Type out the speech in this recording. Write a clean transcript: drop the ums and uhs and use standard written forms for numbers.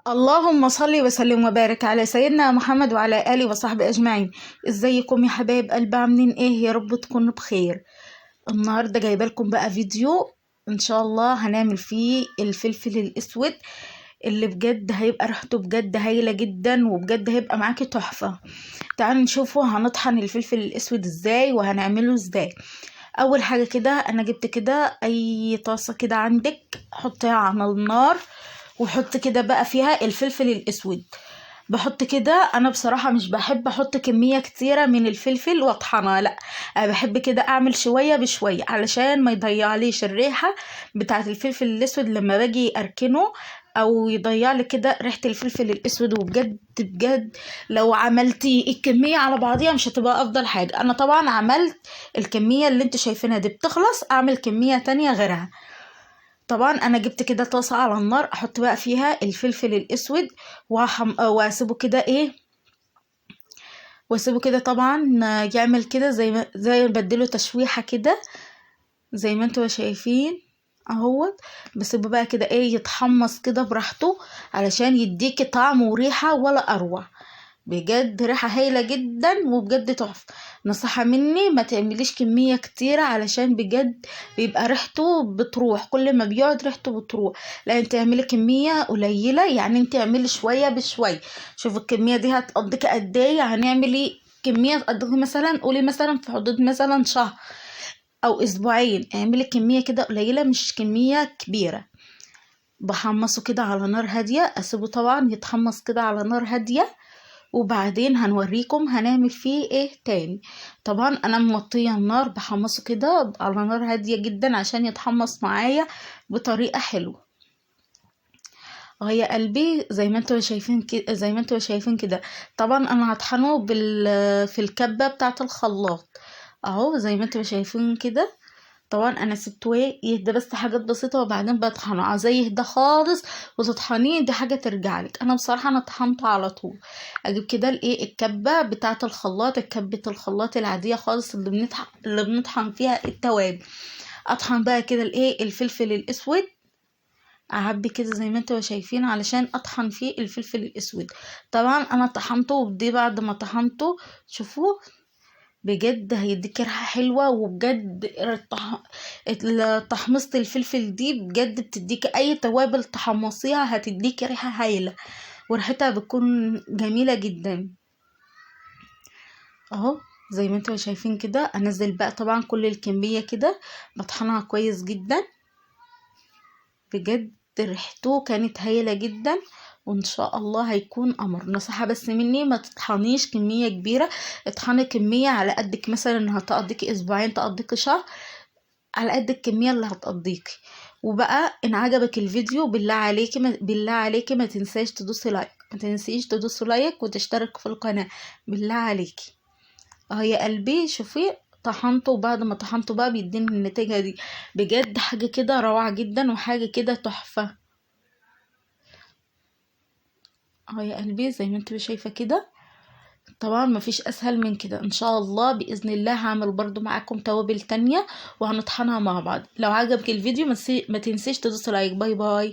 اللهم صل وسلم وبارك على سيدنا محمد وعلى آله وصحبه أجمعين. ازيكم يا حبايب قلب؟ عاملين ايه؟ يا رب تكونوا بخير. النهارده جايبه لكم بقى فيديو ان شاء الله هنعمل فيه الفلفل الاسود اللي بجد هيبقى ريحته بجد هايلة جدا، وبجد هيبقى معاكي تحفة. تعالوا نشوفوا هنطحن الفلفل الاسود ازاي وهنعمله ازاي. اول حاجة كده انا جبت كده اي طاسه كده عندك حطيها على النار، وحط كده بقى فيها الفلفل الاسود. بحط كده، انا بصراحة مش بحب احط كمية كتيرة من الفلفل واطحنها، لا انا بحب كده اعمل شوية بشوية علشان ما يضيعليش الريحة بتاعه الفلفل الاسود لما باجي اركنه، او يضيع لي كده ريحه الفلفل الاسود. وبجد بجد لو عملتي الكمية على بعضيها مش هتبقى افضل حاجة. انا طبعا عملت الكمية اللي انتوا شايفينها دي، بتخلص اعمل كمية تانية غيرها. طبعا انا جبت كده طاسه على النار، احط بقى فيها الفلفل الاسود واسيبه كده ايه، واسيبه كده طبعا يعمل كده زي ما بديله تشويحه كده زي ما انتوا شايفين اهوت. بسيبه بقى كده ايه يتحمص كده براحته علشان يديكي طعم وريحه ولا اروع. بجد ريحه هايلة جدا وبجد تحفة. نصيحة مني ما تعمليش كمية كتيرة علشان بجد بيبقى ريحته بتروح، كل ما بيقعد ريحته بتروح. لان تعملي كمية قليله، يعني انت اعملي شوية بشوية. شوفي الكمية دي هتقضيكي قد ايه، هنعملي كمية تقضيكي مثلا قولي مثلا في حدود مثلا شهر او اسبوعين. اعملي كمية كده قليله مش كمية كبيرة. بحمصه كده على نار هادية، اسيبه طبعا يتحمص كده على نار هادية، وبعدين هنوريكم هنعمل فيه ايه تاني. طبعا انا موطيه النار، بحمصه كده على نار هادية جدا عشان يتحمص معايا بطريقة حلوة. اهي يا قلبي زي ما انتوا شايفين كده، زي ما انتوا شايفين كده. طبعا انا هطحنه في الكبه بتاعه الخلاط اهو زي ما انتوا شايفين كده. طبعا انا سبته يهدى بس حاجات بسيطة وبعدين بطحنه. عايزاه يهدى خالص وتطحنيه، دي حاجة ترجع لك. انا بصراحة انا طحنته على طول. اجيب كده الايه الكبه بتاعه الخلاط، الكبه الخلاط العادية خالص اللي بنطحن فيها التوابل. اطحن بقى كده الايه الفلفل الاسود، اعبي كده زي ما انتوا شايفين علشان اطحن فيه الفلفل الاسود. طبعا انا طحنته، ودي بعد ما طحنته شوفوا بجد هيديك ريحه حلوة. وبجد تحميصه الفلفل دي بجد بتديك اي توابل تحمصيها هتديك ريحه هايلة، وريحتها بتكون جميلة جدا اهو زي ما انتوا شايفين كده. انزل بقى طبعا كل الكمية كده، بطحنها كويس جدا. بجد ريحته كانت هايلة جدا، وان شاء الله هيكون قمر. نصيحة بس مني ما تطحنيش كمية كبيرة، اطحني كمية على قدك، مثلا هتقضيكي اسبوعين، تقضيكي شهر، على قد الكمية اللي هتقضيكي. وبقى ان عجبك الفيديو بالله عليكي بالله عليكي ما تنساش تدوسي like، ما تنسيش تدوسي like وتشترك في القناة بالله عليكي. اهي يا قلبي شوفي طحنته، وبعد ما طحنته بقى بيديني النتيجة دي. بجد حاجة كده روعه جدا وحاجه كده تحفة. اهو يا قلبي زي ما انتوا شايفه كده. طبعا مفيش اسهل من كده. ان شاء الله باذن الله هعمل برضو معاكم توابل تانية وهنطحنها مع بعض. لو عجبك الفيديو ما تنسيش تدوس like. bye bye.